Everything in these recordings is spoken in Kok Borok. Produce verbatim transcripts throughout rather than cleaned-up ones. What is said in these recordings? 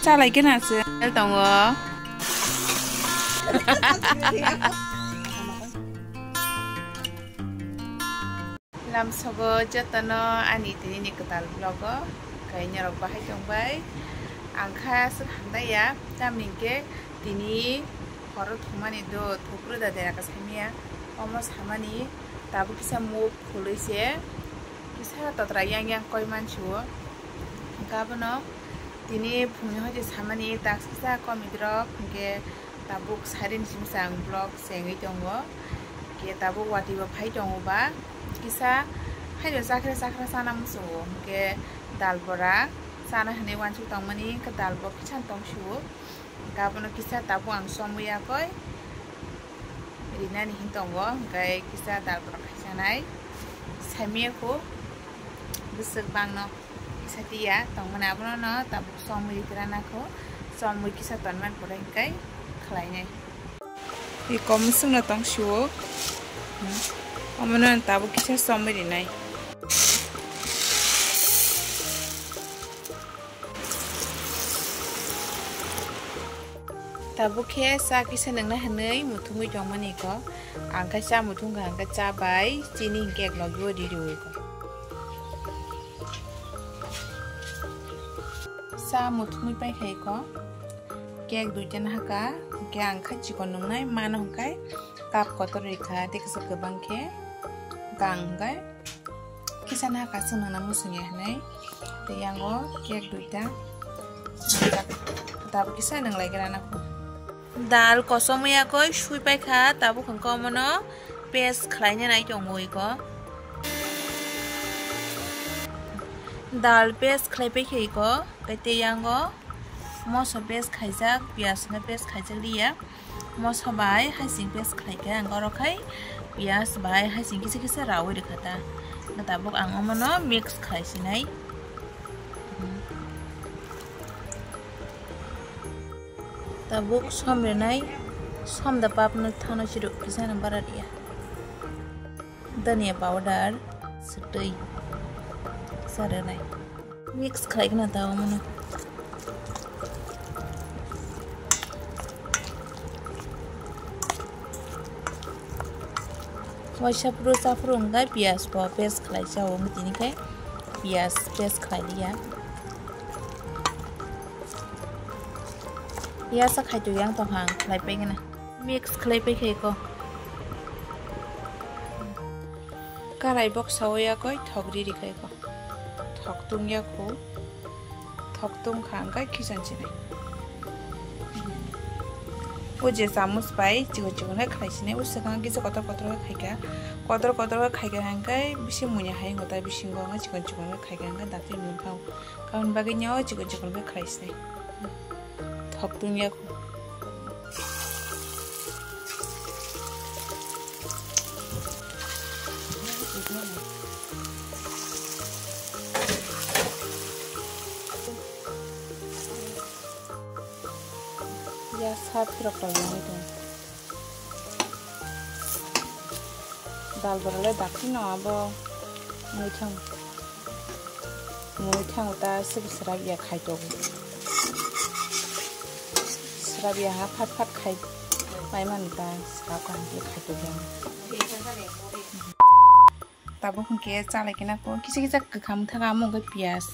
Chalai khe na se. Tongo. Lamsogo jotono ani tini ni kwtal vlog o kainya rok bahai tong bai. Ang kha aswk hamdai ya, tamni hwnkhe tini horo thumani do thupru da dera ka samya. Omo samani tabuk kisa muk khului se kisa totra yang yang koi mansuo. Hwnkhe abono tini phungni hoi samani task kisa komit rok hwnkhe tabuk siren simi sa ang vlog sengwi tongo. Hwnkhe tabuk watwi bo phai tongo ba kisa haino chakra chakra chana muchungo hwnkhe dal bora chana hinwi wansuk tongmani hwnkhe dal bo kisa tongsuo. Hwnkhe abono kisa tabuk ang somwi yakoi rinani hin tongo, hwnkhe kisa dal bora khaisanai saimiyakho bwswk bangno kisa tiya tongmani abono no tabuk somwi rikra nakho, somwi kisa tonmani pore hwnkhe khlainai. Iko mwswkno tong suo. Omono tabuk kisa somwi rinai. Tabuk khe sa kisa nungna hinwi muthungwi tongmani ko. Ang khe cha muthungkha hwnkhe cha bai chini hwnkhe eklogwi riri ui ko. Sa muthungwi paikha iko. Cake duita nahaka, hwnkhe ang kha chikon nungnai mano hwnkhe cup kotor rikha, tei kisa kwbang khe hwnkhe ang hwnkhe kisa nahaka chwng nungna muchungya hinwi. Tei yango cake duita tabuk kisa nunglaigra nangkho. Dal kosom yakoi sui paikha, tabuk hwnkhe omono paste khlaina nai tongo iko. Dal paste khlai paikha iko, tei yango moso paste khaijak, piyaj no paste khaijak liya. Moso bai haising paste khlai khe ang oro khai piyaj bai haising kisa kisa raui rwkha ta. Tabuk ang omono mix khlai sinai. Tabuk som rinai, som da pap no thano chiruk kisa no bara riya. Dhania powder, swtwi sa rinai. Mix khlai khna ta omono. Waisa phuru cha phuru hwnkhe piyaj bo paste khlai cha o, tini khe piyaj paste khlai liya. Yasa khaitwi yang tongkha ang khlai paikhe na. Mix khlai paikha iko. Karai boksa o yakoi thok riri kha iko. Thok tung yakho. Thok tung kha hwnkhe khichon chinai. O je chamus bai chikon chikon khe khlai sinai. O swkang kisa kotor kotor khe khaikha. Kotor kotor khe khaikha hwnkhe bisi muya hai wngkha ta bisingo wngkha chikon chikon khe khaikha hwnkhe dakti nung kha. Aboni bagwi no chikon chikon khe khlai sinai. Thok tungya. Ya sa phirok tong nai tong. Dal bwrwlai dakti no abo mwithang. Mwithang ta swk swrap ya khai tongo. Swrap ya ha phat phat khai pai mano ta swrap kaham khe khai tongo. Tabuk hwnkhe chalai khe nako kisa kisa kwkham thaka omo hwnkhe piyaj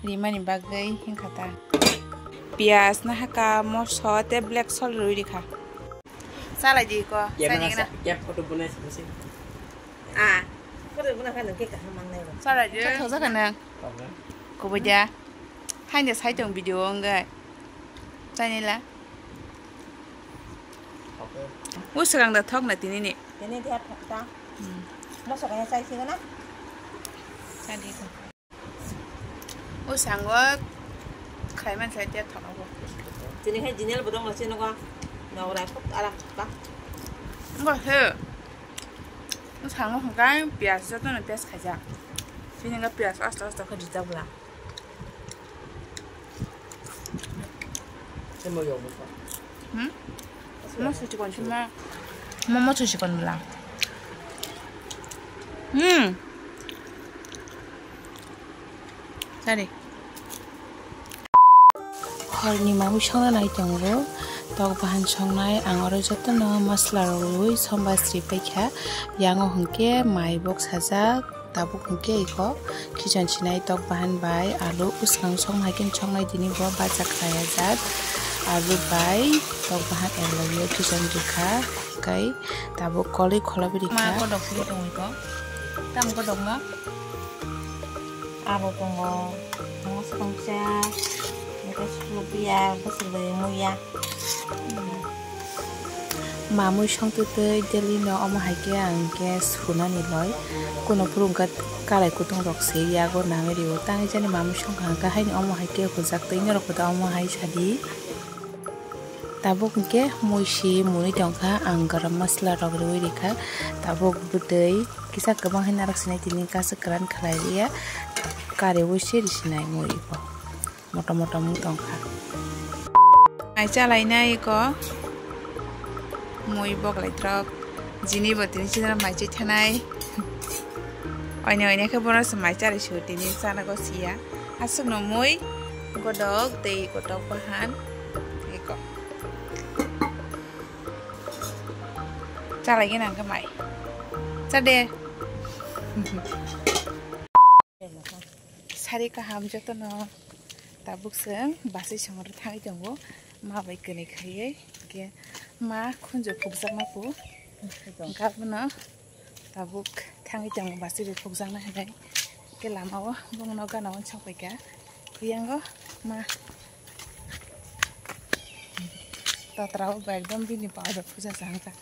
rimani bagwi hinkha ta. Piyaj nahaka moso tei black salt rwi rikha. Chalai di ko, Kemana saini gana. Sa-, kep photo bunai sa bwsai. Ah, photo buna kha nung khe kaham mangnai ba. Chalai di. Khe thoksa kha nang. Problem. Kubui dia. Haini sai tong video wngwi. Chainila. Okay. O swkang da thok na tini ni. Tini dia thok ta. Hmm. Moso kaya chai sigana. Chadi ko. O sango khlai man sai tia thok abo. Tini khai jinel bodong lasi nogo. Nograi khub arak ka. Ngo he. O sango hwnkhe piyaj jotono paste khaijak. Tini hwnkhe piyaj asto asto khe rijak bwla. Hmm? Moso chikon sima. Mo moso chikon bwla. Hmm. Sorry. Horni mamui songna nai tongo, tok bahan songnai, ang oro jotono masla rok rwui somba sri paikha. Yango hwnkhe mai bok sajak, tabuk hwnkhe iko khichon sinai tok bahan bai alu. Bwskang songma hai khe songnai tini bo bacha khlai ajak. Alu bai tok bahan eklogio khichon rikha, tei tabuk kolwi kholobwi rikha. Ma kodok sri tongo iko. Tam kodok ma? Abo tongo, tongo songcha, eko suklupiya, bwswlwi muya. Mamui songtwtwi daily no omo hai khe ang khe sunani loi. Kuno phuru wngkha kalai kutung rok se yago nangwi rio. Tangwi jani mamui songkha hwnkha haino omo hai khe hujak twi norok bo da omo hai sadi. Tabuk hwnkhe mui si mwnwi tongkha, ang garam masala rok rwui rikha. Tabuk bwtwi kisa kwbang hai narwk sinai tini kaisa kwran khlai liya, kariui se risinai mui bo motom motom wng tongkha. Mai chalainai eko mui boglai trok. Jini bo tini chini mai chai thanai. Oini oini khe bono se mai chari su tini chana go siya. Aswk no mui godok tei kotok bahan eko. Chalai gina khe mai. Chade. Sari kaham jotono. Tabuk chwng basai songro thangwi tongo, ma bai kwnwi khaiwi, hwnkhe ma khunju phukjakma phu, hwnkhe abono tabuk thangwi tongo basai bai phukjakna hinwi, hwnkhe lama o bongno gana o sokpaikha, hwyango ma totra o ba ekdom bini powder puja changkha,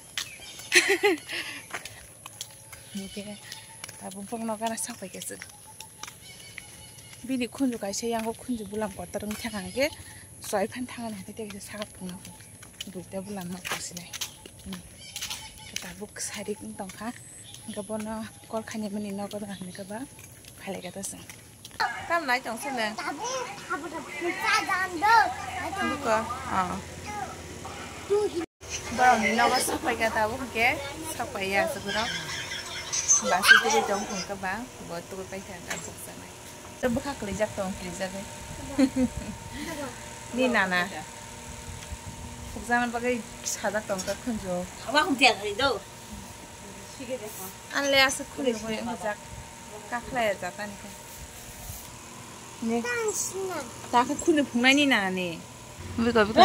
hwnkhe tabuk bongno gana sokpaikha chwng. Bini khunju kaisa yango khunju bulam kotor wngkha hwnkhe choi phan thangani hwnkhe tei kaisa saka phunukgo duita bulam ma pusinai. Hmm. Tabuk sarik wng tongkha hwnkhe bono kol khainimani nogo hwnkhe ba phailai kha ta chwng. Tam nai tong sene. Buko. Ah. Borokni nogo sokpaikha tabuk hwnkhe sokpaiya aswk borok. Basi tugui tong hwnkhe ba bo tugui paikha hwnkhe bukjaknai. Tei bwkha kwlijak tong kwlijagwi. Ni nana. Phukjakna bagwi sajak tongkha khunju. Anle aswk khunju bai wngjak. Kakhlai jatani khe. Ni. Takhe khunju phungnai ni nana ni. Biko biko.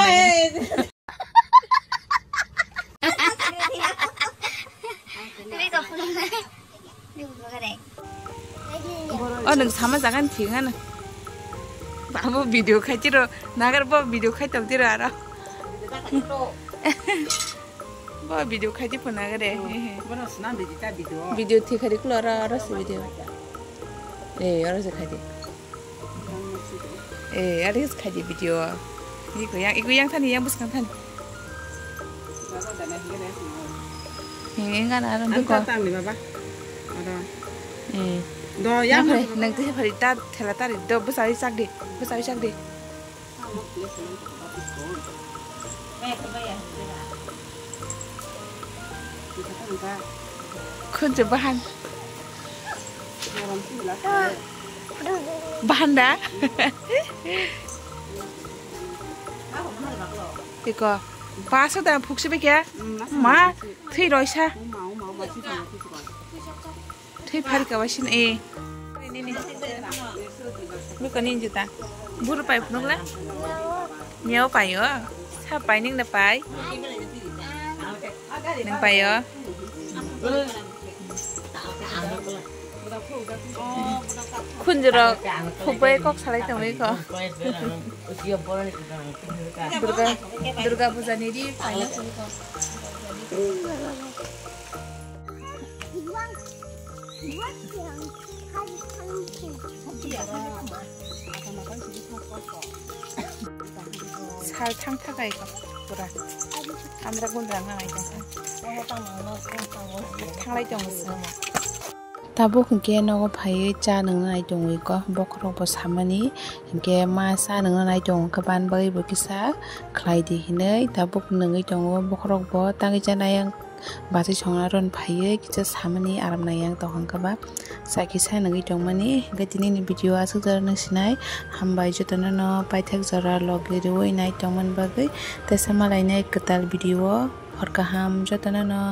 O nwng sama jaga ni thik ano. Abo video khaitiro nagar bo video khaitam tiro aro. Bo video khaiti pho nagar e. Video thik khari kulo aro aro se video. Eh aro se khaiti. Eh, ari khaidi video. Iko yang, iko yang thani, yang bwskang thani. He, enggak ada orang tuh kok. Tangni baba. Ada. Eh. Do yang phari, nang teh phari ta thela tari do bwsai chak di, bwsai chak di. Khunju bahan. Bahan da? Iko. Paso da phuksi bekya. Ma, thwi roisa. Thwi pharika wasin e. Biko ni juta. Buru pai phunukla. Neo paio. Sa pai ning na pai. Ning paio. Khunjurok khubui kok salai tongwi ko. Durga, Durga puja ni ri paina tongwi ko. Sal thang thakai ko pura. Amra gundra nang ai tong. Thanglai tong simo. Tabuk hwnkhe nogo phaiwi cha nungna nai tongwi ko bokhorok bo samani hwnkhe ma cha nungna nai tongo khe ban bagwi bo kisa khlai di hinwi tabuk nungwi tongo bokhorok bo tangwi cha nai ang. bachai songna ron phaiwi kisa samani aram nai yang tong hwnkhe ba sakisa nugwi tongmani. Hwnkhe tinini video aswk jora nung sinai, hambai jotono no paithak jora logi rwi nai tongmani bagwi. Teisa malainai kwtal video o, hor kaham jotono no.